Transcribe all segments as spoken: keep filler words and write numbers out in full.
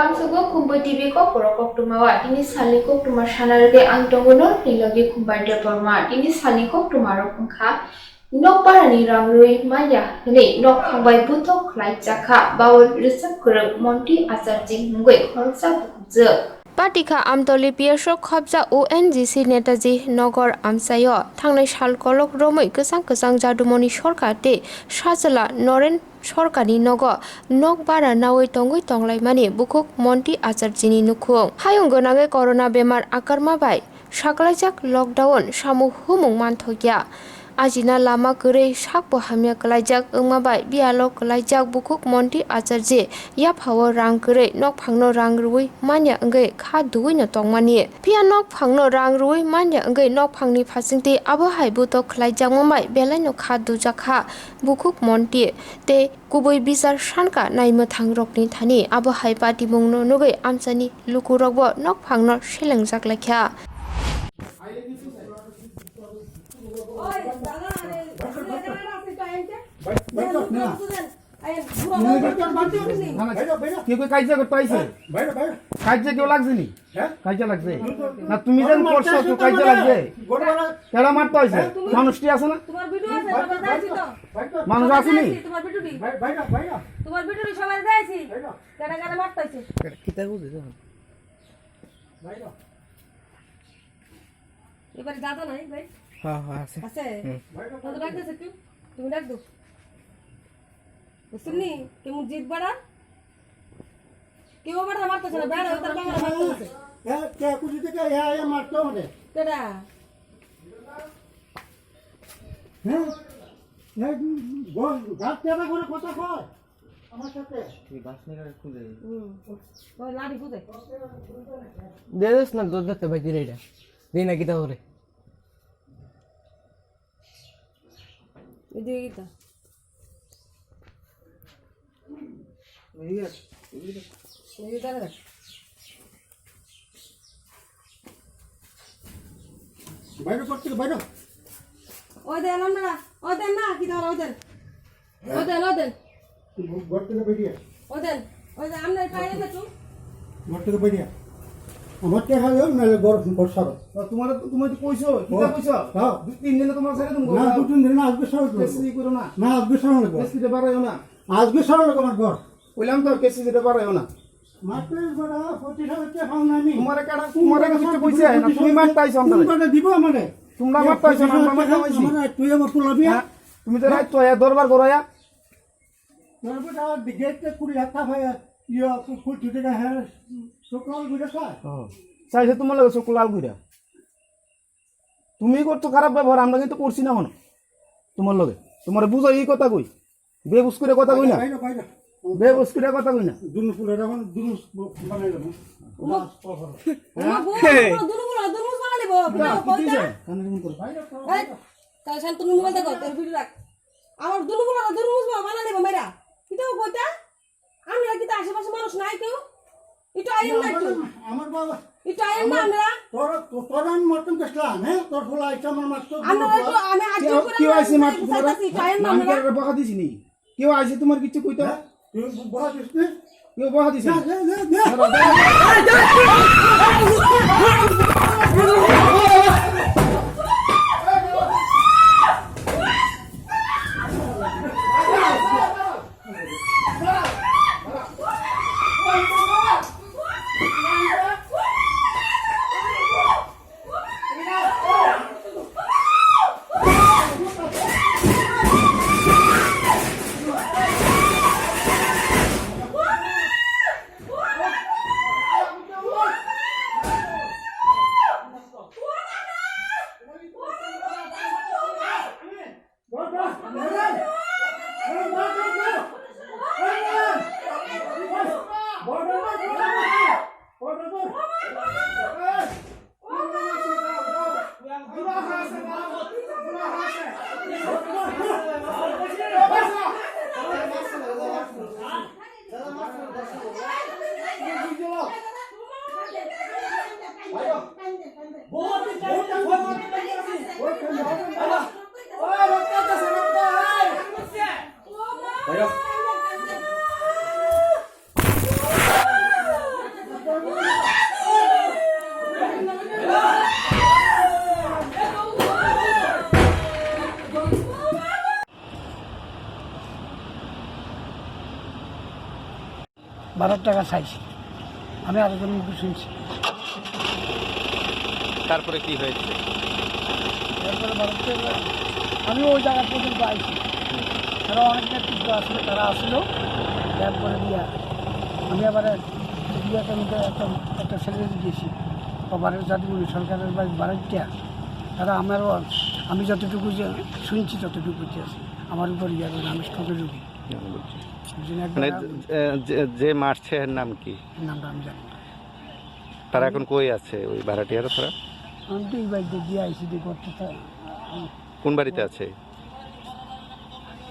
Tamsugo Khumbai T V kokborok koktwma o. Tini salni koktwma sana rwgwi ang tongo no tini logi Khumbai Debbarma. Tini salni koktwma rok wngkha, nokbarani rang rwi manya hwnwi nokphang bai buthok khlai chakha bawal rwchap kwrwng Monti Acharji mungwi khoroksa bukhukjwk. Patikha Amtoli P S o khobjak O N G C Netaji Nagar amchaio thangnai sal kolok romwi kwchang kwchang Jadumoni Sarkar tei Sajwla Noren Sarkarni nogo nok bara naui tongwi tonglaimani bukhuk Monti Acharjini nukhung. Hayung gwnangwi corona bemar akarma bai saklaijak lockdown samung humung manthokya. Ajina lama kwrwi sakbo hamya kwlaijak wngma bai biyalo kwlaijak bukhuk Monti Acharji yaphao rang kwrwi nokphangno rang rwui manya wngwi kha duwino tongmani. Phiya nokphangno rang rwui manya wngwi nokphangni phasingtwi abo hai butok khlaijakma bai belaino kha dujakha bukhuk Monti tei kubui bichar sanka naimwthangrokni thani abo hai patimungno nugwi amchaini lukurokbo nokphangno selengjak laikha. কেউ কি কাজিয়া করতে আইছে? কাজিয়া কেউ লাগছে নি? কাজিয়া লাগছে? না, তুমি যেন করছো, কেউ কাজিয়া লাগছে? কেডা মারতে আইছে? মানুষটি আছে না? তোমার ভিডিও আছে, বাবা, যাইছি তো। মানুষ আছে নি? তোমার ভিডিও দি। তোমার ভিডিও দি, সবাই যাইছি। কেডা কেডা মারতে আইছে? কিতা বুঝে তো? এবারে দাদা নাই, ভাই? হ্যাঁ, হ্যাঁ, আছে। আছে? হুম। তো ডাক দিছে কেউ? তুমি ডাক দাও। বুঝলি? কেমন জিদ বাড়া? কেউ আবার আমার কাছে না, বেড়া, ওদের বাংলা মারতে হচ্ছে। এ, কে কুচি থেকে এ, এ মারতো আমাদের। কেডা? হ্যাঁ? এ, গ-, গাছ কেটে করে কথা কয়? আমার সাথে। তুই বাস নিয়ে খুঁজে। হুম। ওই লাঠি খুঁজে। দে দিস না, দৌড় ধরতে ভাই, দিলে এটা। দে না, কিতা করে? এদিকে কিতা? এদিকে, এদিকে। এদিকে দাঁড়া। বাইরে, ঘর থেকে বাইরে। ওই দেন, আপনারা, ওই দেন না, কি ধর, ওই দেন। ওই দেন, ওই দেন। ঘর থেকে বেরিয়ে। ওই দেন, ওই দেন, আপনার পায়ে দেখো। ঘর থেকে বেরিয়ে। আমার টেকা দেও, নাহলে ঘর, ঘর ছাড়ো। না, তোমার, তোমার তো কইছো, কি ও, কইছো? হ্যাঁ। দুই তিন দিনে তোমার ছেড়ে দেবো। না, দুই তিন দিন না, আজকে ছাড়ো তুমি। বেশি করো না। না, আজকে ছাড়ো না ঘর। বেশি দিতে পারো না। আজকে ছাড়ো না তোমার ঘর। কইলাম তো, বেশি দিতে পারো না। মারতে বড়, পঁচিশ হাজার টাকা পাও না আমি। তোমারে কেডা, তোমারে কিছু কইছে না, তুমি মারতে আইছো আমরারে। তুমি দিব আমারে। তোমরা মারতে আইছো না, আমরা মারতে আইছি। আমারে তুই আমার পোলা বিয়া। হ্যাঁ? তুমি তো রাইত তো দরবার করাইয়া। তোর বেটা গেট তে কুড়ি হাজার টাকা হয়, ইয়া, ফুল ছুটি দেয়, হ্যাঁ, শুক্লাল ঘুরে খায়। ও, চাইছে তোমার লগে শুক্লাল ঘুরে। তুমি করছো খারাপ ব্যবহার, আমরা কিন্তু করছি না কোনো তোমার লগে। তোমারে বুঝাই এই কথা কই। বেবুস করে কথা কই না। বাইরে, বাইরে। বেবুস করে কথা কই না। দুনুস পুলে এখন দুনুস বানাই দেবো। উমা। উমা, বউ, দুনু বউ, দুনুস বানাই দেবো। না, কি কইতা? কানে মন করে। এই, তাই শান্ত মোবাইল দেখো, তোর ভিডিও রাখ। আমার দুনু বউ, দুনুস বানাই দেবো, মেয়েরা। কি তো কইতা? আমরা কি তো আশেপাশে মানুষ নাই কেউ? একটু আইন না একটু। আমার বাবা, একটু আইন না আমরা। তোর, তোর আমি মারতাম গেছিলাম, হ্যাঁ? তোর ফুলা আইসা আমার মারতো। আমরা একটু, আমি আজ কেউ, করে কেউ আইসে মারতো তোমার? চাইতেছি, একটু আইন না আমি আমরা। কারোর বকা দিছি নি? কেউ আইসে তোমার কিছু কইতো? হ্যাঁ? তুই বকা দিস নি? কেউ বকা দিছে? যা, যা, যা, যা। বারো টাকা চাইছি, আমি আরেকজন মুখে শুনছি। তারপরে কি হয়েছে? এরপরে বারো টাকা, আমি ওই জায়গা পর্যন্ত আইছি। তারা অনেক নেতৃত্ব আসলে, তারা আসলো, এরপরে দিয়া আমি আবার এক, দুই একটা মধ্যে একটা, একটা ছেলে গেছি, ওবারে জাদুমণি সরকারের বাড়ি বাড়িটা, তারা আমারও, আমি যতটুকু যে শুনছি ততটুকু বুঝে আছি, আমার উপর ইয়ে করে আমি স্ট্রোকের রুগী। বুঝলেন, একবার মানে আমি- এ, যে যে মারছে এর নাম কি? নামটা আমি জানি না। তারা এখন কই আছে ওই ভাড়াটিয়ারা তারা? আমি তো এই বাড়িতে দিয়ে আইছি যে করতে চাই। কোন বাড়িতে আছে?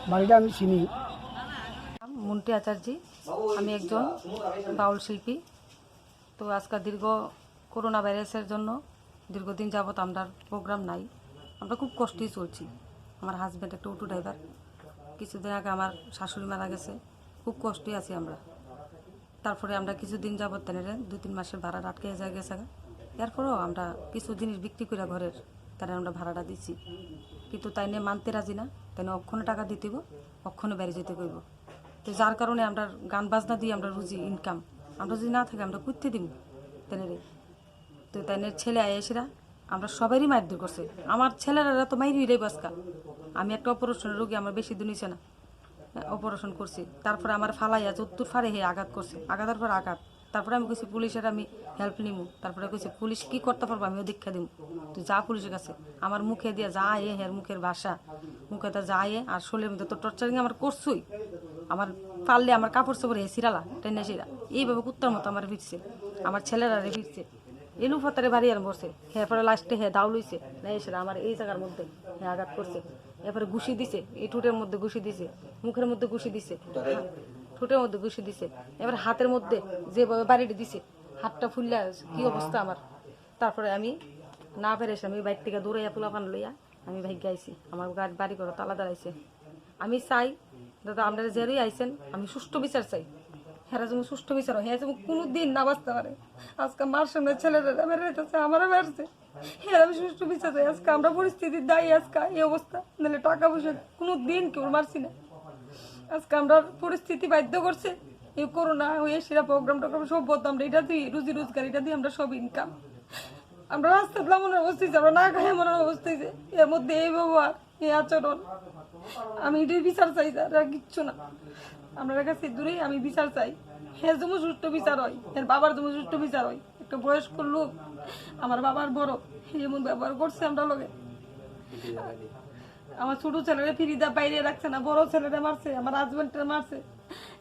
বাড়িটা আমি চিনি। নাম মন্টি আচার্য। আমি একজন বাউল শিল্পী। তো আজকে দীর্ঘ করোনা ভাইরাসের জন্য দীর্ঘদিন যাবত আমরার প্রোগ্রাম নাই। আমরা খুব কষ্টেই চলছি। আমার হাজব্যান্ড একটা অটো ড্রাইভার, কিছুদিন আগে আমার শাশুড়ি মারা গেছে। খুব কষ্টে আছি আমরা। তারপরে আমরা কিছুদিন যাবত তাইনের দুই তিন মাসের ভাড়া আটকে যায় গেছে। এরপরেও আমরা কিছু জিনিস বিক্রি করে ঘরের তাইনের আমরা ভাড়াটা দিচ্ছি, কিন্তু তাইনে মানতে রাজি না। তাইনে অক্ষণে টাকা দিতে হইব, অক্ষণে বাইরে যেতে হইব। তো যার কারণে আমরা গান বাজনা দিয়ে আমরা রুজি ইনকাম, আমরা যদি না থাকি আমরা করতে দিব তাইনের। তো তাইনের ছেলে আয়েসিরা আমরা সবারই মারধর করছে। আমার ছেলেরা তো মাইরি হইলে বাসকা। আমি একটা অপারেশনের রোগী, আমার বেশি দিন হইছে না, অপারেশন করছি। তারপরে আমার ফালাইয়া যতদূর ফারে হে আঘাত করছে, আঘাতের পর আঘাত। তারপরে আমি কইছি পুলিশের আমি হেল্প নিমু। তারপরে কইছে পুলিশ কি করতে পারবো আমিও দীক্ষা দিমু। তুই যা পুলিশের কাছে, আমার মুখে দিয়া যা আয়ে, হের মুখের ভাষা, মুখে তা যা আয়ে, আর শরীরের মধ্যে তো টর্চারিং আমার করছুই। আমার পারলে আমার কাপড় চোপড় হে সিরালা, টেনে সিরা, এইভাবে কুত্তার মতো আমার ফিরছে, আমার ছেলেরা রে ফিরছে। এলু ফাতারে বাড়ি আর মরছে। এরপরে লাস্টে হে দাও লইছে, না এসে আমার এই জায়গার মধ্যে হে আঘাত করছে। এরপরে ঘুষি দিছে, এই ঠোঁটের মধ্যে ঘুষি দিছে, মুখের মধ্যে ঘুষি দিছে, ঠোঁটের মধ্যে ঘুষি দিছে। এবার হাতের মধ্যে যেভাবে বাড়িটা দিছে, হাতটা ফুললে কি অবস্থা আমার। তারপরে আমি না পেরে এসে আমি বাইর থেকে দৌড়াইয়া পোলাপান লইয়া আমি ভাগ্য আইছি। আমার গাড়ি বাড়ি ঘর তালা দাঁড়াইছে। আমি চাই দাদা, আপনারা যেরই আইছেন, আমি সুষ্ঠু বিচার চাই। হেরা যেমন সুষ্ঠু বিচার হয়, হে যেমন কোনো দিন না বাঁচতে পারে। আজকে মার সামনে ছেলেরা মেরে রেখেছে, আমারও মারছে। হেরা আমি সুষ্ঠু বিচার চাই। আজকে আমরা পরিস্থিতি দায়ী, আজকে এই অবস্থা। নাহলে টাকা পয়সা কোনো দিন কেউ মারছি না। আজকে আমরা পরিস্থিতি বাধ্য করছে, এই করোনা হয়ে সেরা প্রোগ্রাম টোগ্রাম সব বন্ধ। আমরা এটা দিয়ে রুজি রোজগার, এটা দিয়ে আমরা সব ইনকাম। আমরা রাস্তাত লামনের অবস্থা হয়েছে, আমরা না খাই মরার অবস্থা হয়েছে। এর মধ্যে এই ব্যবহার, এই আচরণ, আমি এটাই বিচার চাই, স্যার, আর কিচ্ছু না। আপনার কাছে দূরেই আমি বিচার চাই। হে যেমন সুষ্ঠু বিচার হয়, এর বাবার যেমন সুষ্ঠু বিচার হয়। একটা বয়স্ক লোক, আমার বাবার বড়, এমন ব্যবহার করছে আমরা লগে। আমার ছোট ছেলেরে ফিরিদা বাইরে রাখছে না, বড় ছেলেরে মারছে, আমার হাজবেন্ডরে মারছে।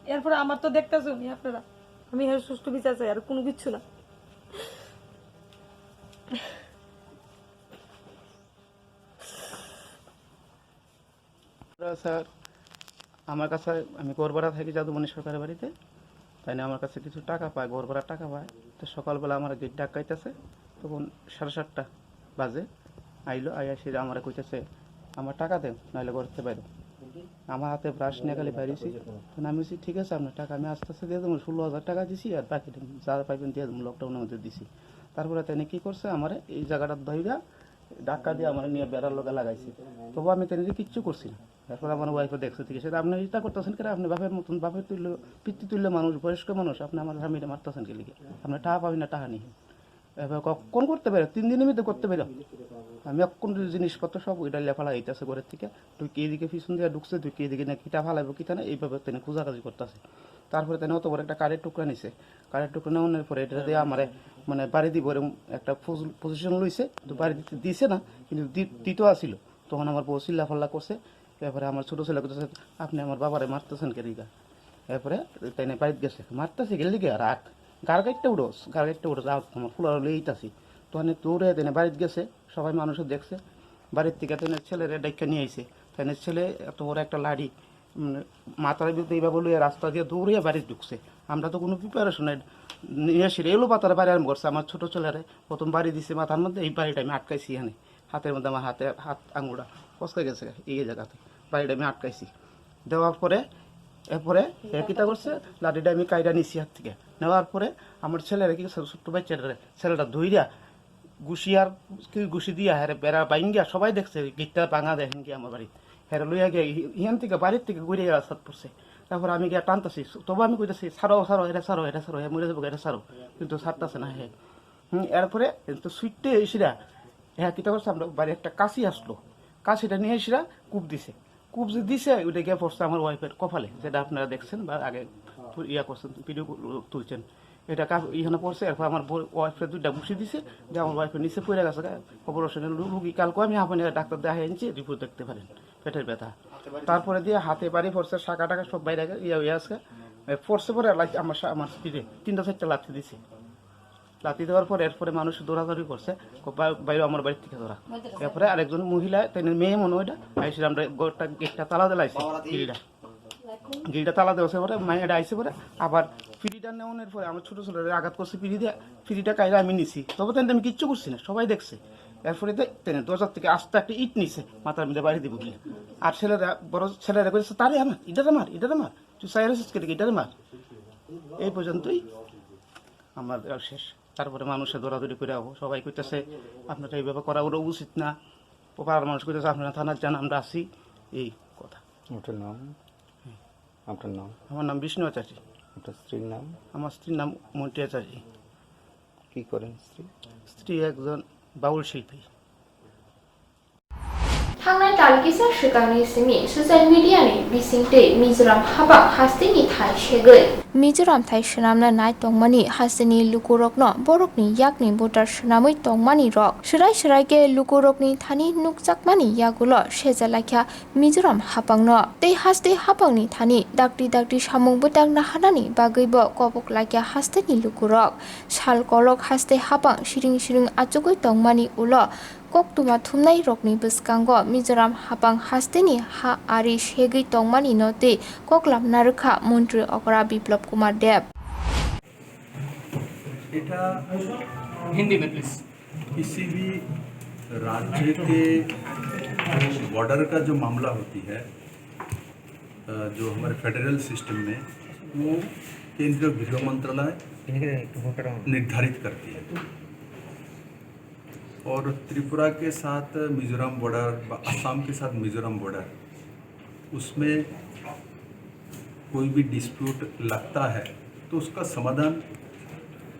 এরপরে আমার তো দেখতেছো নি আপনারা, আমি এর সুষ্ঠু বিচার চাই, আর কোনো কিচ্ছু না। স্যার, আমার কাছে, আমি গড়বেড়া থাকি যাদুমণি সরকারের বাড়িতে। তাই না, আমার কাছে কিছু টাকা পায়, গড়বেড়ার টাকা পায়। তো সকালবেলা আমার গেট ডাকাইতেছে, তখন সাড়ে সাতটা বাজে। আইলো, আইয়া সেটা আমার কইতেছে, "আমার টাকা দেন, নাইলে ঘর থেকে বাইরো।" আমার হাতে ব্রাশ নিয়ে খালি বাইরেছি। তখন আমি বলছি, "ঠিক আছে, আপনার টাকা আমি আস্তে আস্তে দিয়ে দেবো, ষোলো হাজার টাকা দিছি, আর বাকি যা পাইবেন দিয়ে দেবো, লকডাউনের মধ্যে দিছি।" তারপরে তাই কি করছে, আমার এই জায়গাটা ধইরা ধাক্কা দিয়ে আমার নিয়ে বেড়ার লগে লাগাইছে। তবু আমি তাদের কিচ্ছু করছি না। এরপর আমার ওয়াইফে দেখছে, ঠিক আছে, "আপনি এটা করতেছেন কেন? আপনি বাপের মতন, বাপের তুল্য, পিতৃতুল্য মানুষ, বয়স্ক মানুষ, আপনি আমার স্বামীরে মারতেছেন কি লিগে? আপনি টাকা পাবেন না, টাকা নিয়ে।" এবার কখন করতে পারে, তিন দিনের মধ্যে করতে পারে। আমি এখন জিনিসপত্র সব ওইটা লেফালা হইতেছে ঘরের থেকে, তুই কি এদিকে পিছন দিয়ে ঢুকছে, তুই কি এদিকে না কিটা ফালাইবো কিটা না, এইভাবে তিনি খোঁজাখুঁজি করতেছে। তারপরে তাই অত বড় একটা কাঠের টুকরা নিছে, কাঠের টুকরা নেওয়ার পরে এটা দিয়ে আমারে মানে বাড়ি দিব এরকম একটা পজিশন লইছে, তো বাড়ি দিতে দিছে না, কিন্তু দি- দিতেও আসিল। তখন আমার বউ চিল্লা ফাল্লা করছে, এরপরে আমার ছোটো ছেলে করতেছে, "আপনি আমার বাবারে মারতেছেন কে দিকা?" এরপরে তাই নিয়ে বাড়িতে গেছে, মারতেছে গেলে কি আর রাগ, গার গাইতে উঠোস, গার গাইতে উঠোস, আহ, আমার ফুলার লইতাছি। তখন দৌড়ে তাই নিয়ে বাড়িতে গেছে, সবাই মানুষে দেখছে, বাড়ির থেকে তাই নিয়ে ছেলেরে ডাইক্কা নিয়ে আইছে। তাই নিয়ে ছেলে এত বড় একটা লাঠি, উম, মাথার ভিতরে এইভাবে লইয়া রাস্তা দিয়ে দৌড়িয়ে বাড়ি ঢুকছে। আমরা তো কোনো প্রিপারেশন নাই, নিয়ে এসে এলো পাতারে বাড়ি আরম্ভ করছে। আমার ছোটো ছেলেরে প্রথম বাড়ি দিছে মাথার মধ্যে, এই বাড়িটা আমি আটকাইছি এখানে, হাতের মধ্যে আমার হাতে হাত আঙুলটা ফসকে গেছে এই জায়গাতে, বাড়িটা আমি আটকাইছি। দেওয়ার পরে এরপরে এ কিতা করছে, লাঠিটা আমি কাইটা নিছি হাত থেকে। নেওয়ার পরে আমার ছেলেরা কি করছে, ছোট্ট বাচ্চাটারে, ছেলেটা ধইরা ঘুষি আর কি ঘুষি দিয়া হেরে বেড়া বাইঙ্গা সবাই দেখছে, গেটটা ভাঙা দেখেন কি আমার বাড়ি। হেরে লইয়া গিয়ে হি- হিয়ান থেকে বাড়ির থেকে ঘুরে রাস্তাত পড়ছে। তারপরে আমি গিয়া টানতেছি, তবু আমি কইতেছি, "ছাড়ো, ছাড়ো, এটা ছাড়ো, এটা ছাড়ো, হে মরে যাবো, এটা ছাড়ো।" কিন্তু ছাড়তেছে না হে। হুম, এরপরে কিন্তু ছুটতে এসিরা, হ্যাঁ, কিতা করছে, আমরা বাড়ি একটা কাশি আসলো, কাশিটা নিয়ে এসিরা কূপ দিছে। কূপ যে দিছে, ওইটা গিয়ে পড়ছে আমার ওয়াইফের কপালে, যেটা আপনারা দেখছেন বা আগে তু-, ইয়া করছেন, ভিডিও তুলছেন। এটা কা-, এখানে পড়ছে, এরপর আমার ওয়াইফের দুইটা ঘুষি দিছে, যে আমার ওয়াইফের নিচে পড়ে গেছে, খবর হচ্ছে না, রু-, রুগী কালকে আমি হাঁপানি ডাক্তার দেখাই আনছি, রিপোর্ট দেখতে পারেন, পেটের ব্যথা। তারপরে দিয়ে হাতে বাড়ি পড়ছে, শাখা টাকা সব বাইরে গেছে, ইয়া, ইয়া আছে। এ, পড়ছে পরে লাইট আমার সা-, আমার স্পিডে তিনটা চারটা লাথি দিছে। লাথি দেওয়ার পরে এরপরে মানুষ দৌড়াদৌড়ি করছে, কো-, বা-, বাইরে আমার বাড়ির থেকে ধরা। এরপরে আরেকজন মহিলা, তাই মেয়ে মনে হয় এটা, আইসে আমরা ঘরটা, গেটটা তালা দিলাইছে, ফিরিটা। গিলটা তালা দেওয়া আছে পরে, মাইয়াটা আইসে পরে, আবার ফিরিটা নেওয়ানোর পরে আমার ছোট ছোট আঘাত করছে ফিরি দিয়ে, ফিরিটা কাইরা আমি নিছি। তবে তেন আমি কিচ্ছু করছি না, সবাই দেখছে। এরপরে দে-, তেনে দরজার থেকে আস্তে একটা ইট নিছে, মাথার মধ্যে বাড়ি দিব বলে। আর ছেলেরা, বড় ছেলেরা কইছে, "তারে আমার, ইটারে মার, ইটারে মার, তুই সাইরাস কেটে ইটারে মার।" এই পর্যন্তই আমার শেষ। তারপরে মানুষে দৌড়াদৌড়ি করে আবো, সবাই কইতেছে, "আপনারা এইভাবে করা ওরা উচিত না, ও পাড়ার মানুষ কইতেছে, আপনারা থানার যান, আমরা আছি।" এই কথা। আপনার নাম? হুম। আপনার নাম? আমার নাম বিষ্ণু আচার্য। আপনার স্ত্রীর নাম? আমার স্ত্রীর নাম মন্টি আচার্য। কি করেন স্ত্রী? স্ত্রী একজন বাউল শিল্পী। Thangnai tal kisa swkangni simi social media ni bisingtwi Mizoram habang hasteni thai segwi Mizoram thai swnamna nai tongmani hasteni lukurokno borokni yakni voter swnamwi tongmani rok swrai swrai khe lukurokni thani nukjakmani yagulo seja laikha Mizoram habangno. Tei haste habangni thani dakti dakti samung bwtang naharnani bagwibo kobok laikha hasteni lukurok. Sal kolok haste habang siring siring achugwi tongmani ulo koktwma thumnai rokni bwskango Mizoram habang hasteni ha ari segwi tongmani no tei koklam narwkha Montri Okra Biplab Kumar Deb. এটা हिंदी में प्लीज। किसी भी राज्य के बॉर्डर का जो मामला होती है, अ, जो हमारे फेडरल सिस्टम में, वो केंद्रीय गृह मंत्रालय निर्धारित करती है। और त्रिपुरा के साथ मिजोरम बॉर्डर, ब-, असम के साथ मिजोरम बॉर्डर, उसमें कोई भी डिस्प्यूट लगता है, तो उसका समाधान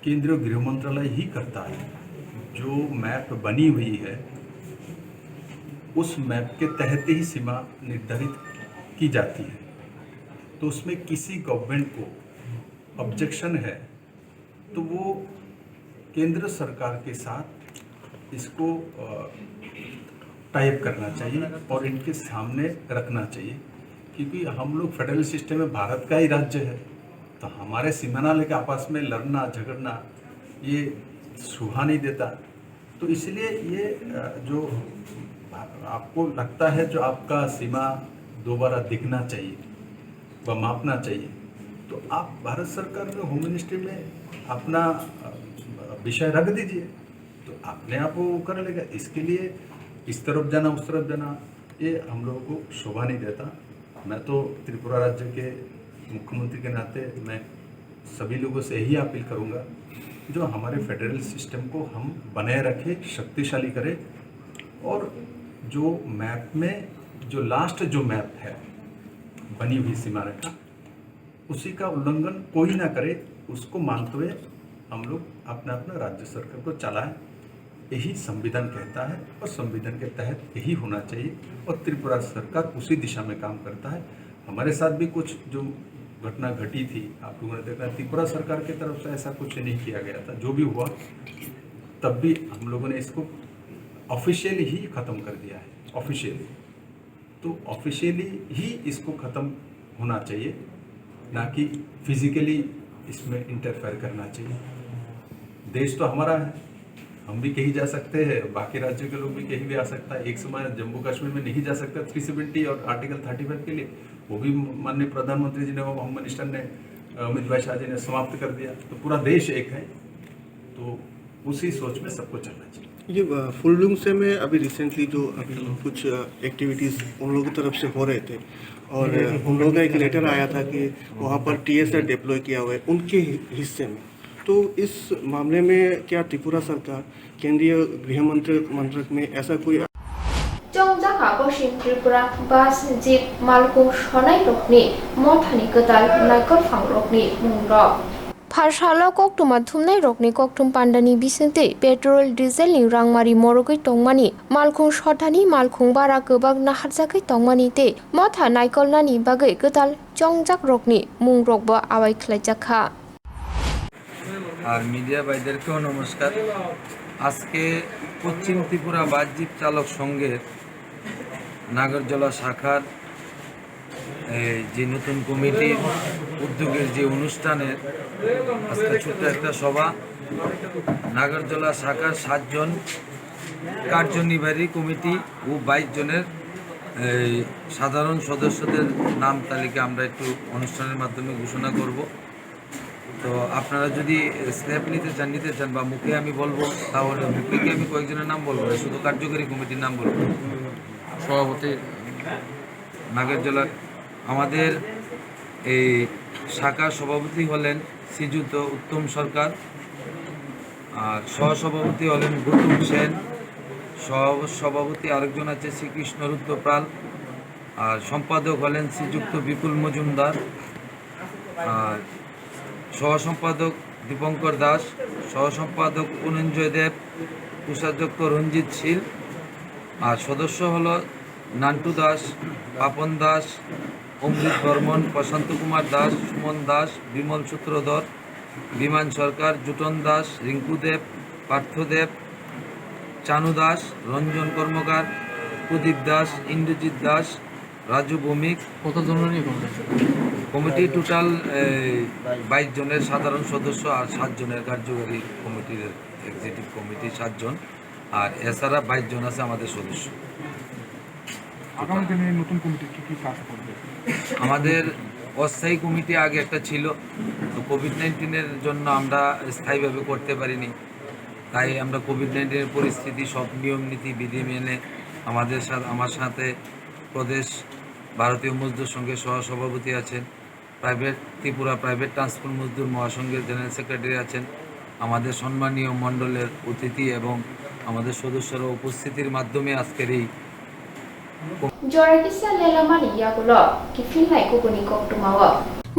केंद्रीय गृह मंत्रालय ही करता है। जो मैप बनी हुई है, उस मैप के तहत ही सीमा निर्धारित की जाती है। तो उसमें किसी गवर्नमेंट को ऑब्जेक्शन है, तो वो केंद्र सरकार के साथ इसको, अ, टाई अप करना चाहिए और इनके सामने रखना चाहिए, क्योंकि हम लोग फेडरल सिस्टम में भारत का ही राज्य है, तो हमारे सीमाना लेके आपस में लड़ना, झगड़ना, ये शोभा नहीं देता। तो इसलिए ये, अ, जो भा-, आपको लगता है, जो आपका सीमा दोबारा दिखना चाहिए व मापना चाहिए, तो आप भारत सरकार में होम मिनिस्ट्री में अपना, अ, विषय रख दीजिए, तो अपने आप वो कर लेगा। इसके लिए इस तरफ जाना, उस तरफ जाना, ये हम लोगों को शोभा नहीं देता। मैं तो त्रिपुरा राज्य के मुख्यमंत्री के नाते मैं सभी लोगों से यही अपील करूँगा, जो हमारे फेडरल सिस्टम को हम बनाए रखें, शक्तिशाली करें, और जो मैप में, जो लास्ट जो मैप है बनी हुई सीमा रेखा, उसी का उल्लंघन कोई ना करे, उसको मानते हुए हम लोग अपना अपना राज्य सरकार को चलाएं। यही संविधान कहता है और संविधान के तहत यही होना चाहिए, और त्रिपुरा सरकार उसी दिशा में काम करता है। हमारे साथ भी कुछ जो घटना घटी थी, आप लोगों ने देखा, त्रिपुरा सरकार की तरफ से ऐसा कुछ नहीं किया गया था। जो भी हुआ, तब भी हम लोगों ने इसको ऑफिशियली ही ख़त्म कर दिया है, ऑफिशियली। तो ऑफिशियली ही इसको ख़त्म होना चाहिए, ना कि फिजिकली इसमें इंटरफेयर करना चाहिए। देश तो हमारा है, हम भी कहीं जा सकते हैं, बाकी राज्यों के लोग भी कहीं भी आ सकता है। एक समय जम्मू कश्मीर में नहीं जा सकता थ्री सेवेंटी और आर्टिकल थर्टी फ़ाइव के लिए, वो भी माननीय प्रधानमंत्री जी ने, वो होम मिनिस्टर ने, अमित भाई शाह जी ने समाप्त कर दिया। तो पूरा देश एक है, तो उसी सोच में सबको चलना चाहिए। ये, अ, फुलडुंगसे में अभी रिसेंटली जो अभी कुछ, अ, एक्टिविटीज उन लोगों की तरफ से हो रहे थे और, अ, उन लोगों का एक लेटर आया था कि वहाँ पर टीएसआर डिप्लॉय किया हुआ है उनके हि-, हिस्से में। तो इस मामले में क्या त्रिपुरा सरकार केंद्रीय गृह मंत्र-, मंत्रक में ऐसा कोई Chongjak abo Tripura bus, jeep, malkhung sonai rokni mothani kwtal naikol phang rokni mung rok. Pharsalo koktwma thumnai rokni kokthum pandani bisingtwi petrol, diesel ni rangmari morogwi tongmani, malkhung sotani malkhung bara kwbak naharjagwi tongmani tei motha naikolnani bagwi kwtal chongjak rokni mung rokbo awai khlaijak kha. আর মিডিয়া ভাইদেরকেও নমস্কার। আজকে পশ্চিম ত্রিপুরা বাস জিপ চালক সংঘের নাগরজলা শাখার এই যে নতুন কমিটির উদ্যোগের যে অনুষ্ঠানের আজকে ছোট্ট একটা সভা, নাগরজলা শাখার সাতজন কার্যনির্বাহী কমিটি ও বাইশ জনের এই সাধারণ সদস্যদের নাম তালিকা আমরা একটু অনুষ্ঠানের মাধ্যমে ঘোষণা করব। তো আপনারা যদি স্ন্যাপ নিতে চান, নিতে চান বা মুখে আমি বলবো, তাহলে মুখে কি আমি কয়েকজনের নাম বলবো না, শুধু কার্যকরী কমিটির নাম বলবো? সভাপতি। নাগের জেলার আমাদের এই শাখার সভাপতি হলেন শ্রীযুত উত্তম সরকার, আর সহসভাপতি হলেন গৌতম সেন, সহ সভাপতি আরেকজন আছে শ্রীকৃষ্ণ রুদ্রপাল, আর সম্পাদক হলেন শ্রীযুক্ত বিপুল মজুমদার, আর সহ সম্পাদক দীপঙ্কর দাস, সহ সম্পাদক অনিঞ্জয় দেব, কোষাধ্যক্ষ রঞ্জিত শীল, আর সদস্য হলো নান্টু দাস, পাপন দাস, অমৃত বর্মন, প্রশান্ত কুমার দাস, সুমন দাস, বিমল সূত্রধর, বিমান সরকার, জুটন দাস, রিঙ্কু দেব, পার্থ দেব, চানু দাস, রঞ্জন কর্মকার, প্রদীপ দাস, ইন্দ্রজিৎ দাস, রাজু ভৌমিক। কতজনের নিয়ে কমিটি? কমিটি টোটাল, এই, বাইশ জনের সাধারণ সদস্য আর সাত জনের কার্যকরী কমিটির, এক্সিকিউটিভ কমিটি সাত জন, আর এছাড়া বাইশ জন আছে আমাদের সদস্য। আগামী দিনে এই নতুন কমিটি কি কি কাজ করবে? আমাদের অস্থায়ী কমিটি আগে একটা ছিল, তো কোভিড নাইন্টিনের জন্য আমরা স্থায়ীভাবে করতে পারিনি, তাই আমরা কোভিড নাইন্টিনের পরিস্থিতি, সব নিয়ম নীতি বিধি মেনে আমাদের সাথে, আমার সাথে প্রদেশ ভারতীয় মজদুর সংঘের সহসভাপতি আছেন, প্রাইভেট, ত্রিপুরা প্রাইভেট ট্রান্সপোর্ট মজদুর মহাসংঘের জেনারেল সেক্রেটারি আছেন, আমাদের সম্মানীয় মণ্ডলের অতিথি এবং আমাদের সদস্যরা উপস্থিতির মাধ্যমে আজকের এই Jora kisa lelamani yagulo kiphilnai kubuni koktwmao.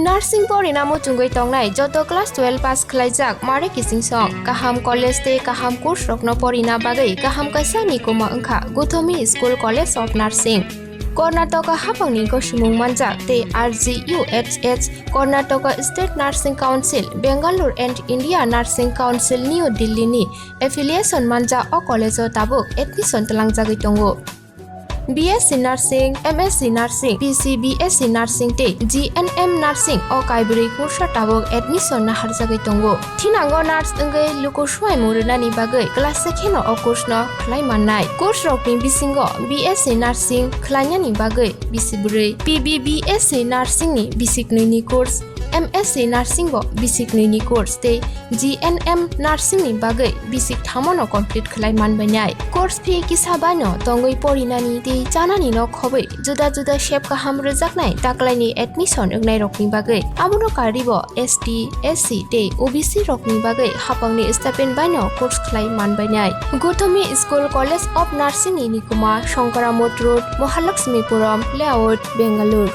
Nursing porina muchungwi tongnai joto class twelve pass khlaijak mare kiching song, kaham college tei kaham course rokno porina bagwi kaham kaisa nikuma wngkha Guthomi School College of Nursing. Karnataka hapangni gosimung manjak tei R G U H S Karnataka State Nursing Council, Bangalore and India Nursing Council New Delhi ni affiliation manjak o college o tabuk admission twlangjagwi tongo. B S C Nursing, M S C Nursing, P C B S C Nursing tei G N M Nursing o kaibrwi kursa tabuk admission naharjagwi tongo. Thinango nurse wngwi luku swmaimung rwnani bagwi class se kheno o course no khlai mannai. Course rokni bisingo B S C Nursing khlainani bagwi bisi bwrwi, P B B S C Nursing ni bisi knwi ni course, M S C Nursing bo bisi knwi ni course tei G N M Nursing ni bagwi bisi thamo no complete khlai manbainai. Course fee kisa bai no tongwi porinani tei chanani no khobwi juda juda sep kaham rwjaknai taklaini admission wngnai rokni bagwi. Abono karwi bo S T, S C tei O B C rokni bagwi hapangni stipend bai no course khlai manbainai. Guthomi School College of Nursing ni nikuma Shankaramot Road, Mahalakshmipuram Layout, Bangalore.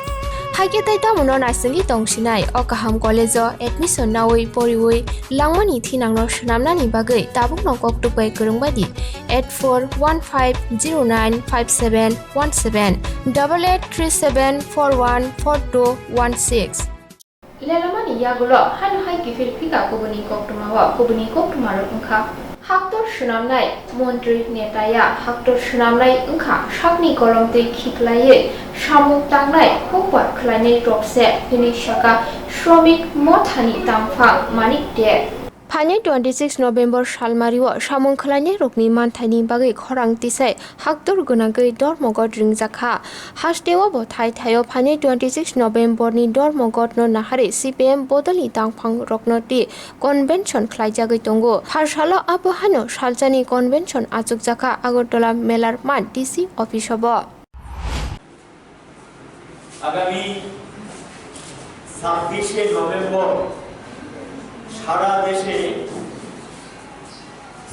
Haikhe tei tamono naisingwi tongsinai o kaham college o admission naui poriui langmani thinangno swnamnani bagwi tabukno koktwk bai kwrwng bai di eight four one five zero nine five seven one seven, double eight three seven four one four two one six. Lelamani yagulo haino hai kiphil phika kubuni koktwmao, kubuni koktwmarok wngkha haktor swnamnai, montri netaya haktor swnamnai wngkha sakni kolomtwi khiklaiwi samung tangnai hukbar khlainai rokse hwnwi sakha Shramik Mothani tangphang Manik Deb. Phainai twenty six November salmario samung khlainairokni manthaini bagwi khorang tisai haktor gwnangwi dormogot ringjakha. Hasteo bo thai thaio phainai twenty six November ni dormogotno naharwi C P M bodolni tangphangrokno twi convention khlaijagwi tongo. Pharsalo abo haino salsani convention achukjakha Agartala Melar Math D C office o bo. আগামী ছাব্বিশে নভেম্বর সারা দেশে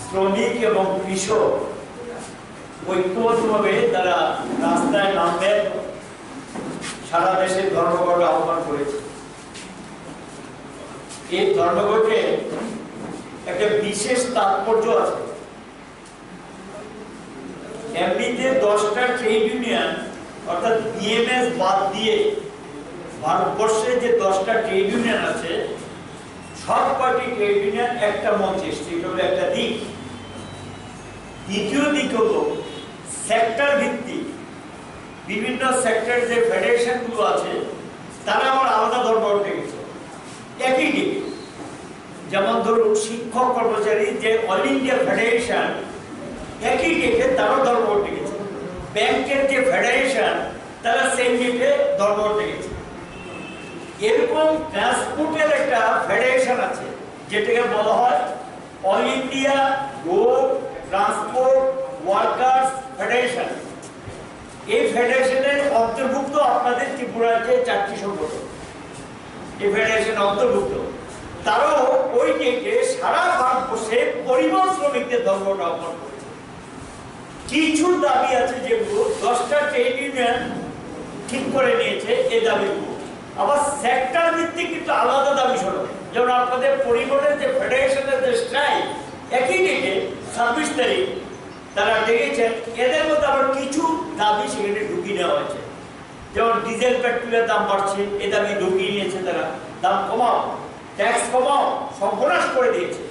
শ্রমিক এবং কৃষক ঐক্যবদ্ধভাবে তারা রাস্তায় নামবেন, সারা দেশে ধর্মঘট আহ্বান করেছে। এই ধর্মঘটে একটা বিশেষ তাৎপর্য আছে। এমনিতে দশটা ট্রেড ইউনিয়ন, অর্থাৎ বিএমএস বাদ দিয়ে ভারতবর্ষে যে দশটা ট্রেড ইউনিয়ন আছে, সব কয়টি ট্রেড ইউনিয়ন একটা মঞ্চে এসছে, এটা হলো একটা দিক। দ্বিতীয় দিক হলো সেক্টর ভিত্তিক বিভিন্ন সেক্টর যে ফেডারেশনগুলো আছে, তারা আবার আলাদা ধর্মঘট ডেকেছে একই দিকে। যেমন ধরুন, শিক্ষক কর্মচারী যে অল ইন্ডিয়া ফেডারেশন, একই ডেকে তারও ধর্মঘট ডেকেছে। ব্যাংকের যে ফেডারেশন, তারা সেম ডেকে ধর্মঘট ডেকেছে। এরকম ট্রান্সপোর্টের একটা ফেডারেশন আছে, যেটাকে বলা হয় all India road transport workers federation. এই ফেডারেশনের অন্তর্ভুক্ত আপনাদের ত্রিপুরার যে চারটি সংগঠন, এই ফেডারেশন অন্তর্ভুক্ত, তারাও ওই ডেটে সারা ভারতবর্ষে পরিবহন শ্রমিকদের ধর্মঘট আহ্বান করেছে। কিছু দাবি আছে, যেগুলো দশটা ট্রেড ইউনিয়ন ঠিক করে নিয়েছে এই দাবিগুলো। আবার সেক্টর ভিত্তিক কিন্তু আলাদা দাবি শোনা যায়। যেমন আপনাদের পরিবহনের যে ফেডারেশনের যে স্ট্রাইক, একই ডেটে ছাব্বিশ তারিখ তারা ডেকেছেন, এদের মধ্যে আবার কিছু দাবি সেখানে ঢুকিয়ে নেওয়া হয়েছে। যেমন ডিজেল পেট্রোলের দাম বাড়ছে, এ দাবি ঢুকিয়ে নিয়েছে তারা, দাম কমাও, ট্যাক্স কমাও, সর্বনাশ করে দিয়েছে,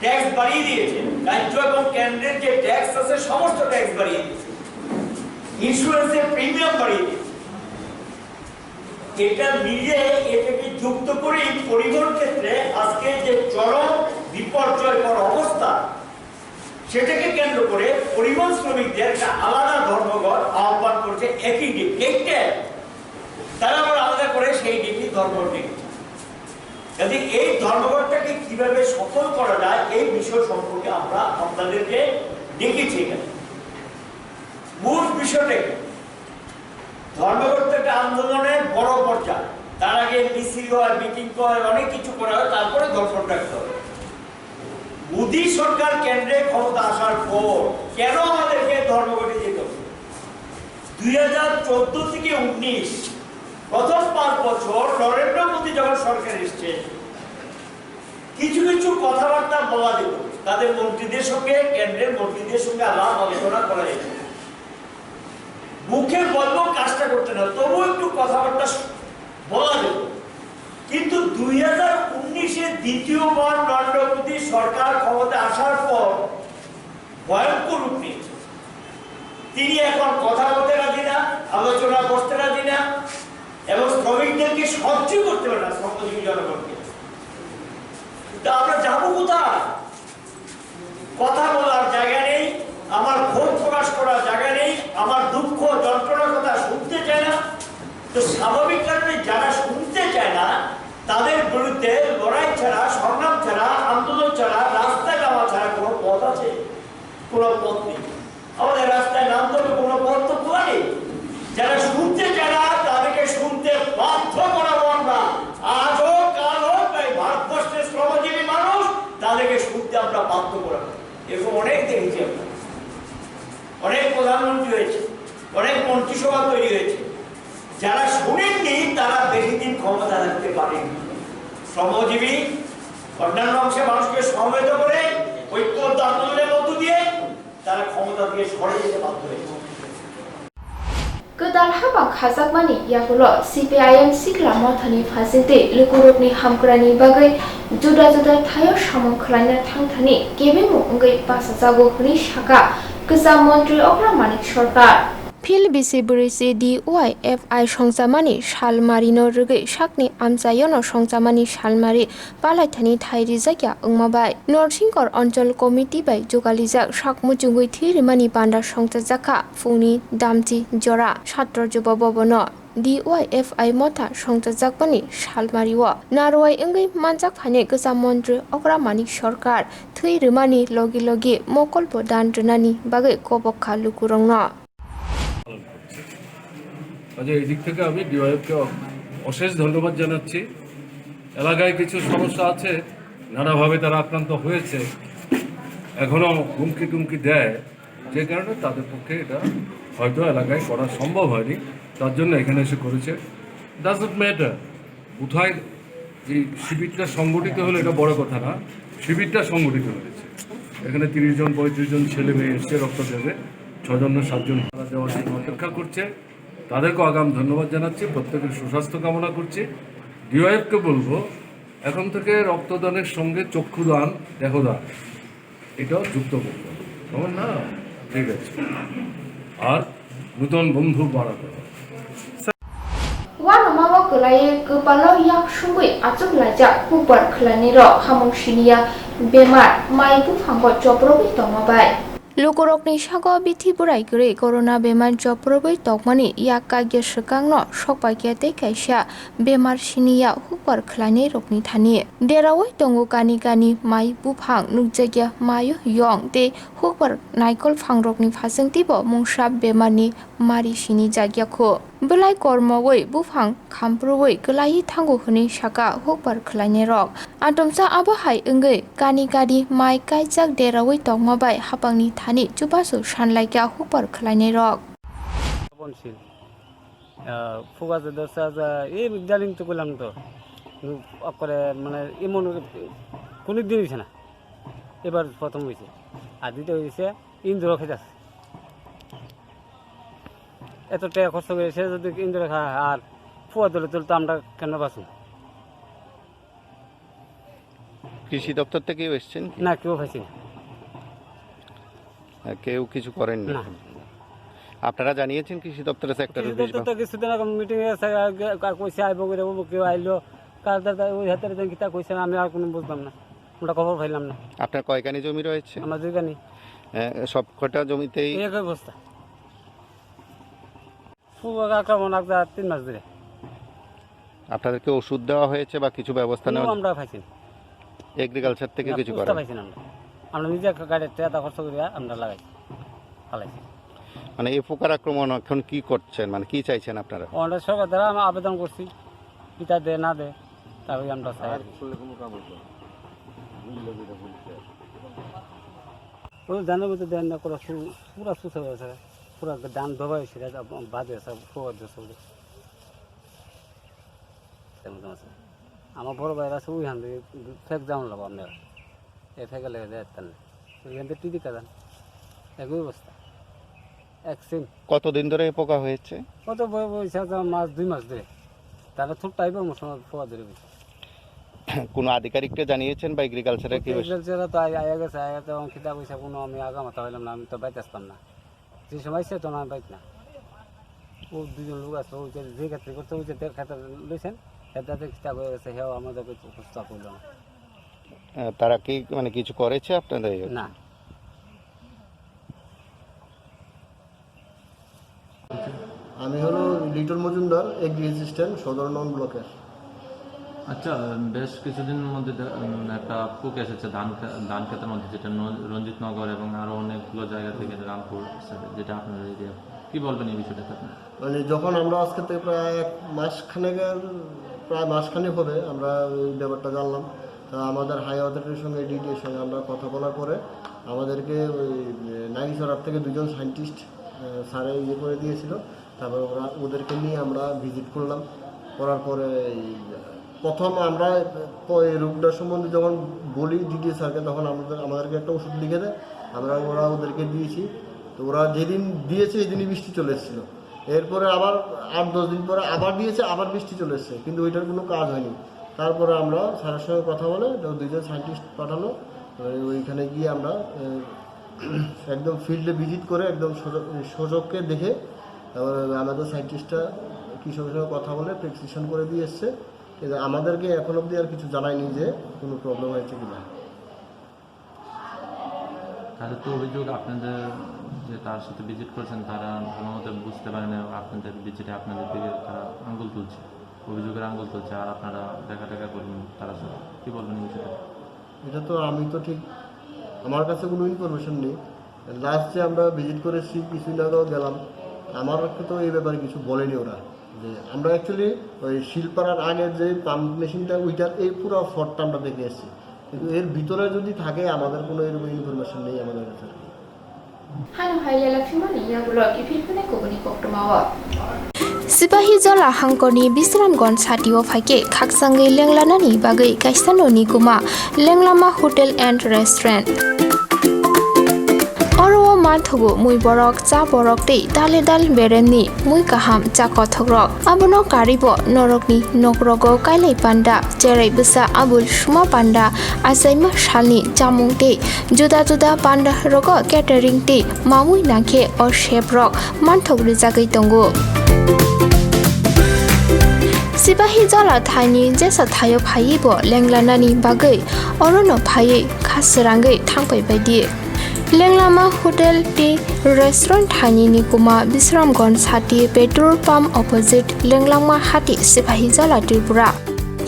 ট্যাক্স বাড়িয়ে দিয়েছে, রাজ্য এবং কেন্দ্রের যে ট্যাক্স আছে সমস্ত ট্যাক্স বাড়িয়ে দিয়েছে, ইন্স্যুরেন্সের প্রিমিয়াম বাড়িয়ে দিয়েছে। এটা মিলিয়ে, এটাকে যুক্ত করেই পরিবহন ক্ষেত্রে আজকে যে চরম বিপর্যয়কর অবস্থা, সেটাকে কেন্দ্র করে পরিবহন শ্রমিকদের একটা আলাদা ধর্মঘট আহ্বান করছে একই দিন, এইটা তারা আবার আলাদা করে সেই দিনই ধর্মঘট ডেকেছে। কাজে এই ধর্মঘটটাকে কিভাবে সফল করা যায়, এই বিষয় সম্পর্কে আমরা আপনাদেরকে ডেকেছি এখানে। মূল বিষয়টা কি? ধর্মঘট তো একটা আন্দোলনের বড় পর্যায়। তার আগে মিছিল হয়, মিটিং হয়, অনেক কিছু করা হয়, তারপরে ধর্মঘট ডাকতে হয়। মোদী সরকার কেন্দ্রে ক্ষমতা আসার পর কেন আমাদেরকে ধর্মঘটে যেতে হবে? দুই হাজার চোদ্দ থেকে উনিশ, প্রথম পাঁচ বছর নরেন্দ্র মোদী যখন সরকার এসছে, কিছু কিছু কথাবার্তা বলা যেত, তাদের মন্ত্রীদের সঙ্গে, কেন্দ্রের মন্ত্রীদের সঙ্গে আলাপ আলোচনা করা যেত। মুখে বলবো কাজটা করতে না, তবুও একটু কথাবার্তা শ-, বলা যেত। কিন্তু দুই হাজার উনিশে দ্বিতীয়বার নরেন্দ্র মোদী সরকার ক্ষমতা আসার পর ভয়ঙ্কর রূপ নিয়েছে। তিনি এখন কথা বলতে রাজি না, আলোচনা করতে রাজি না, এবং শ্রমিকদেরকে সহ্য করতে পারে না, শ্রমজীবী জনগণকে। তা আমরা যাবো কোথায়? কথা বলার জায়গা নেই, আমার ক্ষোভ প্রকাশ করার জায়গা নেই, আমার দুঃখ যন্ত্রণার কথা শুনতে চায় না। তো স্বাভাবিক কারণে যারা শুনতে চায় না, তাদের বিরুদ্ধে লড়াই ছাড়া, সংগ্রাম ছাড়া, আন্দোলন ছাড়া, রাস্তায় নামা ছাড়া কোনো পথ আছে? কোনো পথ নেই। আমাদের রাস্তায় নামতে হবে, কোনো পথ তো খোলা নেই। যারা শুনতে চায় না, তাদেরকে শুনতে বাধ্য করাবো আমরা। আজ হোক, কাল হোক, এই ভারতবর্ষের শ্রমজীবী মানুষ, তাদেরকে শুনতে আমরা বাধ্য করাবো। এরকম অনেক দেখেছি আমরা, অনেক প্রধানমন্ত্রী হয়েছে, অনেক মন্ত্রিসভা তৈরি হয়েছে। যারা শোনেননি, তারা বেশি দিন ক্ষমতা রাখতে পারেনি। শ্রমজীবী, অন্যান্য অংশের মানুষকে সমবেত করে ঐক্যবদ্ধ আন্দোলনের মধ্য দিয়ে তারা ক্ষমতা থেকে সরে যেতে বাধ্য হয়েছে। Kwtal haba khajakmani yagulo C P I M sikla mothani phaisingtwi lukurokni hamkrai ni bagwi juda juda thaio samung khwlaina thangthani kebengmung wngwi bachajago hwnwi sakha kwcham montri Okra Manik Sarkar. Phil bisi bwrwi se D Y F I songchamani salmarino rwgwi sakni amchaiono songchamani salmari palaithani thai rijakya wngma bai Northsingkor Onchol Committee bai jugalijak sak muchungwi thwi rwmani banda songchajakha phungni damchi jora Satro Juba Bhabono. D Y F I motha songchajakmani salmario narwai wngwi manjak phainai kwcham montri Okra Manik Sarkar thwi rwmani logi logi mokolbo dan rwnani bagwi kobok kha lukurokno. কাজে এই দিক থেকে আমি ডিওয়াইএফকে অশেষ ধন্যবাদ জানাচ্ছি। এলাকায় কিছু সমস্যা আছে, নানাভাবে তারা আক্রান্ত হয়েছে, এখনও হুমকি টুমকি দেয়। যে কারণে তাদের পক্ষে এটা হয়তো এলাকায় করা সম্ভব হয়নি, তার জন্য এখানে এসে করেছে। ডাজন্ট ম্যাটার, কোথায় এই শিবিরটা সংগঠিত হলো, এটা বড় কথা না। শিবিরটা সংগঠিত হয়েছে, এখানে তিরিশ জন, পঁয়ত্রিশ জন ছেলে মেয়ে এসছে রক্ত দেবে, ছজন না সাতজন মারা যাওয়ার জন্য অপেক্ষা করছে। তাদেরকেও আগাম ধন্যবাদ জানাচ্ছি, প্রত্যেকের সুস্বাস্থ্য কামনা করছি। ডিওয়াইএফকে বলবো, এখন থেকে রক্তদানের সঙ্গে চক্ষুদান, দেহদান, এটাও যুক্ত করতে হবে, কেমন না? ঠিক আছে। আর নূতন বন্ধু বাড়াতে হবে। Uanama o kwlaiwi kwpalo yak sumwi achuk laijak hukbar khwlainai rok hamung siniya bemar mai buphango chopropwi tongma bai. Lukurokni sago bithi bwrai kwrwi corona bemar chopropwi tongmani yak kagya swkangno sokpaikya tei kaisa bemar siniya hukbar khwlainai rokni thani. Deraui tongo kani kani mai buphang nukjakya mayo yong tei hukbar naikol phangrokni phasingtwibo mungsa bemarni mari sinijakya kho. Belai kormoui buphang khamprui kwlaiwi thango hwnwi saka hukbar khwlainairok. Atomsa abo hai wngwi kani kani mai kaijak deraui tongma bai hapangni thani chubachu sanlaikha hukbar khwlainairok. Bonsil. আহ, ফুক আছে দশ হাজার, এই জালিম তো করলাম তো। নু-, অকরে মানে এমন কোনো দিন হয়েছে না, এবার প্রথম হয়েছে। আর দ্বিতীয় হয়েছে ইন্দ্র খেতে আছে। এত টাকা খরচ করে সে যদি ইন্দ্র খায় আর ফুয়া তুলে তুলে তো আমরা কেন বাঁচব? কৃষি দপ্তর থেকেও এসছেন কি? না, কেউ পাইছি না। আহ, কেউ কিছু করেননি? না। আপনারা জানিয়েছেন কৃষি দপ্তরে সেক্টর কৃষি অফিস দপ্তর বা? তো কিছুদিন আগে মিটিং এ আছে, আগে কা-, কইছে আইবো করে, ও কেউ আইলো, কার দাদা ওই হাতে রেখে কিতা কইছে, আমি আর কোনো বুঝলাম না, আমরা খবর পাইলাম না। আপনার কয়খানি জমি রয়েছে? আমার দুইখানি। আহ, সব কটা জমিতেই? এক অবস্থা। ফুল আক্রমণ আজ তিন মাস ধরে। আপনাদেরকে ওষুধ দেওয়া হয়েছে বা কিছু ব্যবস্থা কোনো নেওয়া? আমরা পাইছি না। এগ্রিকালচার থেকে না, কিছু পুষতে করেন? পাইছি না আমরা। আমরা নিজে গাড়ির টাকা খরচ করিয়া আমরা লাগাইছি, ফালাইছি। মানে এই পোকার আক্রমণ এখন কি করছেন, মানে কি চাইছেন আপনারা? আমরা সরকার দ্বারা আমরা আবেদন করছি, কিতা দে না দে, তারপরে আমরা চাই আর আর কি। করলে কোনো কাম হতো না। বুঝলে যেটা বলছে। ও জানে বলতে দেন না, পুরা সু-, পুরা সুস্থ হয়ে গেছে, পুরা ধান ডোবা হয়েছে, বাদে সব খবর দিয়ে সব। তেমন তেমন আছে। আমার বড় ভাইরা আছে ওইখান থেকে ফেক জাউন লাগবো আপনারা। এ ফেকে লেগে যায় একটা নেই। ওইখান থেকে টিভি কাদান। একই অবস্থা। এক সেম। কতদিন ধরে এই পোকা হয়েছে? কত বই-, বৈশাখ মাস, দুই মাস ধরে। তাহলে খুব টাইপের মৌসুম পোকা ধরে বসে। কোনো আধিকারিককে জানিয়েছেন বা এগ্রিকালচারে কি হয়েছে? এগ্রিকালচারে তো আই-, আইয়া গেছে, আইয়া তো খিদা পয়সা কোনো আমি আগা মাথা হইলাম না, আমি তো বাইতে আসতাম না। যে সময় সে তো না বাইত না। ও দুজন লোক আছে, ওই যে, যে ক্ষেত্রে করছে, ওই যে দেড় ক্ষেত্রে লইছেন, এটাতে খিদা হয়ে গেছে, হেও আমাদেরকে প্রস্তাব করলো না। আহ, তারা কি মানে কিছু করেছে আপনাদের? না। আমি হলো লিটন মজুমদার, এগ্রি অ্যাসিস্ট্যান্ট, সদর নন ব্লকের। আচ্ছা, বেশ কিছুদিন মধ্যে দে-, উম, একটা পোক এসেছে ধান খে-, ধান ক্ষেতের মধ্যে, যেটা ন-, রঞ্জিত নগর এবং আরো অনেকগুলো জায়গা থেকে, রামপুর, যেটা আপনার এরিয়া। কি বলবেন এই বিষয়টাতে আপনি? মানে, যখন আমরা আজকে থেকে প্রায় এক মাস খানেকের, প্রায় মাস খানেক হবে আমরা এই ব্যাপারটা জানলাম। তা আমাদের হাই অথরিটির সঙ্গে, ডিডিএর সঙ্গে আমরা কথা বলার পরে আমাদেরকে ওই, এ, নাগিছড়ার থেকে দুজন সায়েন্টিস্ট, এ, স্যারে ইয়ে করে দিয়েছিল। তারপর ওরা, ওদেরকে নিয়ে আমরা ভিজিট করলাম। করার পরে এই প্রথম আমরা প-, এই রোগটার সম্বন্ধে যখন বলি ডিডিএ স্যারকে, তখন আমাদের, আমাদেরকে একটা ওষুধ লিখে দেয়। আমরা, ওরা ওদেরকে দিয়েছি। তো ওরা যেদিন দিয়েছে, সেদিনই বৃষ্টি চলে এসেছিল। এরপরে আবার আট দশ দিন পরে আবার দিয়েছে, আবার বৃষ্টি চলে এসেছে, কিন্তু ওইটার কোনো কাজ হয়নি। তারপরে আমরা স্যারের সঙ্গে কথা বলে তো দুইজন সায়েন্টিস্ট পাঠালো। ওই-, ওইখানে গিয়ে আমরা, এ, একদম ফিল্ডে ভিজিট করে একদম সচক-, সচক্ষে দেখে তারপরে আমাদের সায়েন্টিস্টরা কৃষকের সঙ্গে কথা বলে প্রেসক্রিপশন করে দিয়ে এসছে। কিন্তু আমাদেরকে এখন অবধি আর কিছু জানায়নি যে কোনো প্রবলেম হয়েছে কিনা। তাদের তো অভিযোগ, আপনাদের যে তার সাথে ভিজিট করছেন, তারা ভালো মতো বুঝতে পারেন এবং আপনাদের ভিজিটে আপনাদের দিকে তারা আঙ্গুল তুলছে, অভিযোগের আঙ্গুল তুলছে, আর আপনারা দেখা টাকা করবেন তারা সাথে। কি বলবেন এই বিষয়টা? এটা তো আমি তো ঠিক, আমার কাছে কোনো ইনফরমেশন নেই। লাস্ট যে আমরা ভিজিট করেছি, কিছুদিন আগেও গেলাম, আমাকে তো এই ব্যাপারে কিছু বলেনি ওরা। যে আমরা অ্যাকচুয়ালি ওই শিলপাড়ার আগের যে পাম্প মেশিনটা, ওইটার এই পুরো ফল্টটা আমরা দেখে এসেছি, কিন্তু এর ভিতরে যদি থাকে, আমাদের কোনো এরকম ইনফরমেশন নেই আমাদের কাছে আর কি। Hano hai lela phimani yagulo kiphil phunai kubuni koktwma o. Sipahi Jola hangkorni Bisramganj satio phaikhe khakchangwi lenglanani bagwi kaisano nikuma Lenglama Hotel and Restaurant. Oro o manthogo mui borok, cha borok tei dale dal beremni mui kaham cha kothokrok. Abono karibo norokni nokrogo kailai panda, cherai bwsa abul suma panda, achaima salni chamung tei juda juda panda rogo catering tei mamui nangkhe o chef rok manthok rijagwi tongo. Sipahi Jola thaini jesa thaio phaiwi bo lenglanani bagwi orono phaiwi kha srangwi thangpai baidi. Lenglama Hotel tei Restaurant thaini nikuma Bisramganj sati petrol pump opposite Lenglama hati Sipahi Jola Tripura.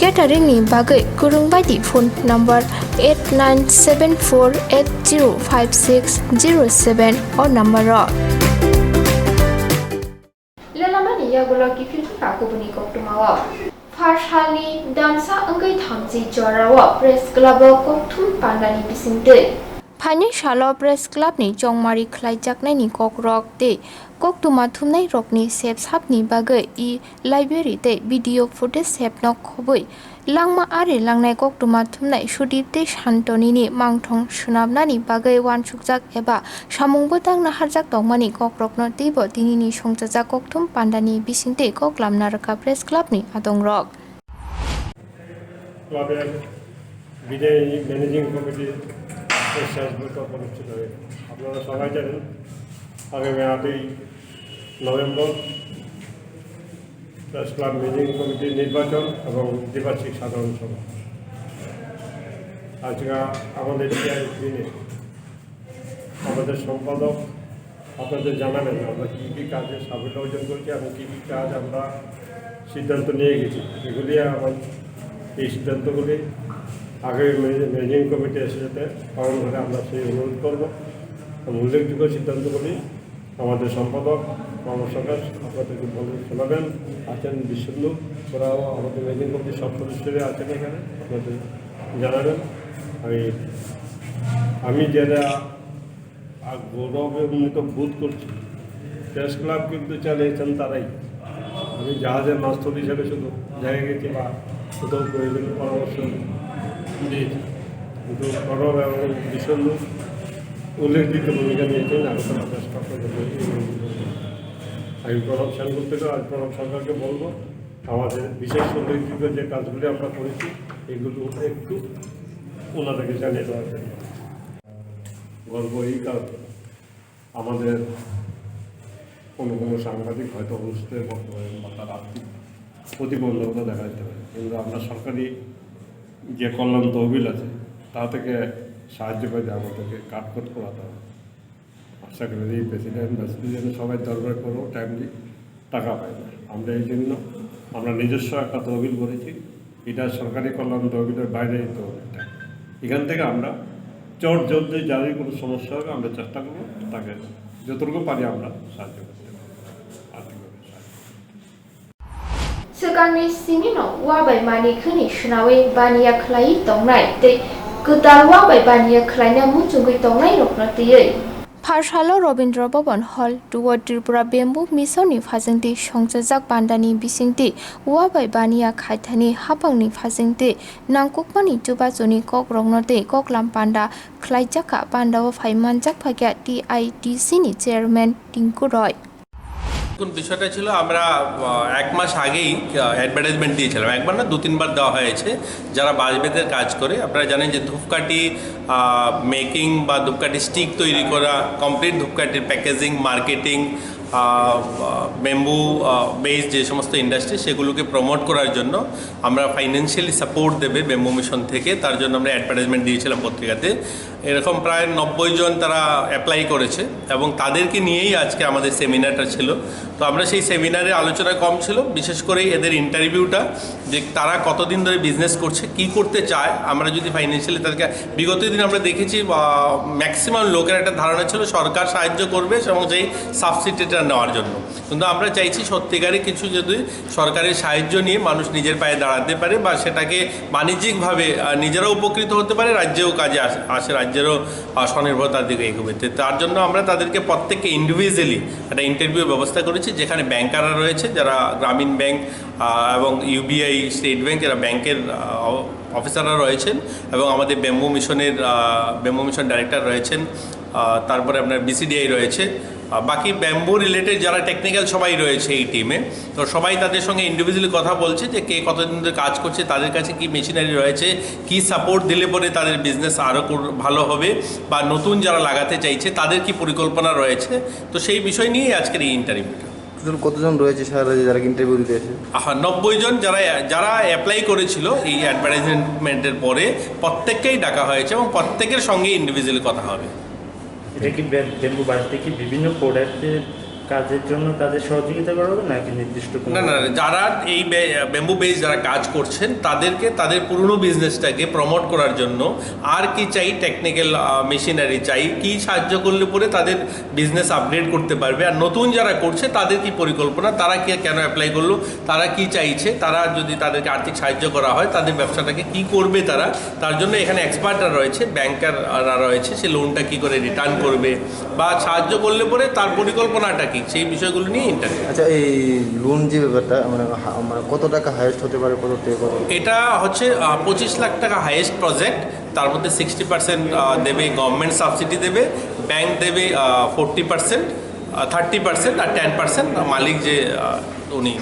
Catering ni bagwi kwrwng baidi phone number eight nine seven four eight zero five six zero seven o number o. Lelamani yagulo kiphil phunka kubuni koktwma o. Phar salni damsa wngwi thamchi jora o Press Club o kokthum pandani bisingtwi. Phaini salo Press Club ni chongmari khlaijaknaini kokrok tei koktwma thumnai rokni sep sapni bagwi e library tei video footage sepno khobwi langma ari langnai koktwma thumnai Sudip tei Santonini mangthong swnamnani bagwi uansukjak eba samung bwtang naharjak tongmani kokrokno teibo tinini songchajak kokthum pandani bisingtwi koklam narwkha Press Club ni adongrok. ক্লাবের বিদায়ী ম্যানেজিং কমিটির শেষ বৈঠক অনুষ্ঠিত হয়েছে। আপনারা সবাই জানেন, আগামী আটই নভেম্বর প্রেস ক্লাব ম্যানেজিং কমিটির নির্বাচন এবং দ্বিবার্ষিক সাধারণ সভা। আজকে আমাদের বিদায় দিনে আমাদের সম্পাদক আপনাদের জানাবেন আমরা কী কী কাজে সাফল্য অর্জন করেছি এবং কী কী কাজ আমরা সিদ্ধান্ত নিয়ে গেছি। এগুলি আমার, এই সিদ্ধান্তগুলি আগামী ম্যানে-, ম্যানেজিং কমিটি এসে যাতে পালন করে, আমরা সেই অনুরোধ করব। এবং উল্লেখযোগ্য সিদ্ধান্তগুলি আমাদের সম্পাদক কর্মসংঘ আপনাদেরকে বলে শোনাবেন। আছেন বিষ্ণু, ওরাও আমাদের ম্যানেজিং কমিটির সব সদস্যরা আছেন এখানে, আপনাদের জানাবেন। আমি, আমি যেটা আর গৌরবান্বিত বোধ করছি, প্রেস ক্লাব কিন্তু চালিয়েছেন তারাই। আমি জাহাজের মাস্তুল হিসেবে শুধু জায়গা গেছি বা কোথাও প্রয়োজনীয় পরামর্শ দিয়েছি, কিন্তু প্রণব এবং বিষ্ণু উল্লেখযোগ্য ভূমিকা নিয়েছেন আগরতলা প্রেস ক্লাব পর্যন্ত এই মঞ্জুর করেছেন। আমি প্রণব সেনগুপ্তকে আর প্রণব সরকারকে বলবো, আমাদের বিশেষ উল্লেখযোগ্য যে কাজগুলি আমরা করেছি, এগুলো একটু ওনাদেরকে জানিয়ে দেওয়ার জন্য। গর্ব এই কারণে, আমাদের কোনো কোনো সাংবাদিক হয়তো অসুস্থ হয়ে পড়তে পারেন বা তার আর্থিক প্রতিবন্ধকতা দেখা দিতে পারে, কিন্তু আমরা সরকারি যে কল্যাণ তহবিল আছে, তা থেকে সাহায্য পেতে আমাদেরকে কাটকট করাতে হবে। সেক্রেটারি, প্রেসিডেন্ট, ভাইস প্রেসিডেন্ট সবাই দরবার করেও টাইমলি টাকা পায় না। আমরা এই জন্য আমরা নিজস্ব একটা তহবিল করেছি, এটা সরকারি কল্যাণ তহবিলের বাইরে এই তহবিলটা। এখান থেকে আমরা চট জলদি যারই কোনো সমস্যা হবে, আমরা চেষ্টা করবো তাকে যতটুকু পারি আমরা সাহায্য করতে পারি, আর্থিকভাবে সাহায্য করতে পারি। Swkangni simino uabai mani khwni swnawi baniya khlaiwi tongnai tei kwtal uabai baniya khlaina muchungwi tongnairokno twiwi. Pharsalo Rabindra Bhavan Hall, Duo Tripura Bamboo Mission ni phajingtwi songchajak pandani bisingtwi uabai baniya khaithani haphangni phajingtwi nangkukmani chubachuni kokrokno tei koklam panda khlaijakha. Pandao phai manjak phaikha T I D C ni chairman Tinku Roy. এখন বিষয়টা ছিল, আমরা, আহ, এক মাস আগেই, আহ, অ্যাডভার্টাইজমেন্ট দিয়েছিলাম, একবার না, দু তিনবার দেওয়া হয়েছে। যারা বাঁশ বেতের কাজ করে, আপনারা জানেন যে ধূপকাঠি, আহ, মেকিং বা ধূপকাঠি স্টিক তৈরি করা, কমপ্লিট ধূপকাঠির প্যাকেজিং, মার্কেটিং, আহ, আহ, ব্যাম্বু, আহ, বেস যে সমস্ত ইন্ডাস্ট্রি, সেগুলোকে প্রমোট করার জন্য আমরা ফাইন্যান্সিয়ালি সাপোর্ট দেবে ব্যাম্বু মিশন থেকে, তার জন্য আমরা অ্যাডভার্টাইজমেন্ট দিয়েছিলাম পত্রিকাতে। এরকম প্রায় নব্বই জন তারা অ্যাপ্লাই করেছে এবং তাদেরকে নিয়েই আজকে আমাদের সেমিনারটা ছিল। তো আমরা সেই সেমিনারে আলোচনা কম ছিল, বিশেষ করে এদের ইন্টারভিউটা, যে তারা কতদিন ধরে বিজনেস করছে, কি করতে চায়। আমরা যদি ফাইন্যান্সিয়ালি তাদেরকে, বিগত দিন আমরা দেখেছি, আহ, ম্যাক্সিমাম লোকের একটা ধারণা ছিল সরকার সাহায্য করবে এবং সেই সাবসিডিটা নেওয়ার জন্য। কিন্তু আমরা চাইছি সত্যিকারে কিছু যদি সরকারের সাহায্য নিয়ে মানুষ নিজের পায়ে দাঁড়াতে পারে বা সেটাকে বাণিজ্যিকভাবে, আহ, নিজেরা উপকৃত হতে পারে, রাজ্যেও কাজে আস-, আসে, রাজ্যেরও, আহ, স্বনির্ভরতার দিকে এগোবে। তো তার জন্য আমরা তাদেরকে প্রত্যেককে ইন্ডিভিজুয়ালি একটা ইন্টারভিউ ব্যবস্থা করেছি, যেখানে ব্যাংকাররা রয়েছে, যারা গ্রামীণ ব্যাংক, আহ, এবং ইউবিআই, স্টেট ব্যাংক, এরা ব্যাংকের, আহ, অফিসাররা রয়েছেন এবং আমাদের ব্যাম্বু মিশনের, আহ, ব্যাম্বু মিশন ডাইরেক্টর রয়েছেন, আহ, তারপরে আপনার বিসিডিআই রয়েছে। আহ, বাকি ব্যাম্বু রিলেটেড যারা টেকনিক্যাল সবাই রয়েছে এই টিমে, তো সবাই তাদের সঙ্গে ইন্ডিভিজুয়ালি কথা বলছে যে কে কতদিন ধরে কাজ করছে, তাদের কাছে কি মেশিনারি রয়েছে, কি সাপোর্ট দিলে পরে তাদের বিজনেস আরও ভালো হবে বা নতুন যারা লাগাতে চাইছে তাদের কি পরিকল্পনা রয়েছে। তো সেই বিষয় নিয়েই আজকের এই ইন্টারভিউটা। টোটাল কতজন রয়েছে সারা রাজ্যে যারা ইন্টারভিউ দিতে এসে? আহা, নব্বই জন যারা, যারা অ্যাপ্লাই করেছিল এই অ্যাডভার্টাইজমেন্টের পরে, প্রত্যেককেই ডাকা হয়েছে এবং প্রত্যেকের সঙ্গে ইন্ডিভিজুয়ালি কথা হবে। এটা কি ব্যাম-, ব্যাম্বু বাঁশ দিয়ে কি বিভিন্ন প্রোডাক্টের কাজের জন্য তাদের সহযোগিতা করা হবে, নাকি নির্দিষ্ট কোনো? না, না, যারা এই বে-, ব্যাম্বু বেস যারা কাজ করছেন, তাদেরকে তাদের পুরনো বিজনেসটাকে প্রমোট করার জন্য আর কি চাই, টেকনিক্যাল, আহ, মেশিনারি চাই, কি সাহায্য করলে পরে তাদের বিজনেস আপগ্রেড করতে পারবে, আর নতুন যারা করছে তাদের কি পরিকল্পনা, তারা কি, কেন অ্যাপ্লাই করলো, তারা কি চাইছে, তারা যদি তাদেরকে আর্থিক সাহায্য করা হয়, তাদের ব্যবসাটাকে কি করবে তারা, তার জন্য এখানে এক্সপার্টরা রয়েছে, ব্যাংকাররা রয়েছে, সে লোনটা কি করে রিটার্ন করবে বা সাহায্য করলে পরে তার পরিকল্পনাটা কি, সেই বিষয়গুলো নিয়ে ইন্টারভিউ। আচ্ছা, এই লোন যে ব্যাপারটা, মানে, হা-, মানে, কত টাকা হায়েস্ট হতে পারে, কত থেকে কত? এটা হচ্ছে, আহ, পঁচিশ লাখ টাকা হায়েস্ট প্রজেক্ট, তার মধ্যে সিক্সটি পার্সেন্ট দেবে গভর্নমেন্ট, সাবসিডি দেবে, ব্যাংক দেবে ফোর্টি পার্সেন্ট, থার্টি পার্সেন্ট, আর টেন পার্সেন্ট মালিক যে, আহ, উনি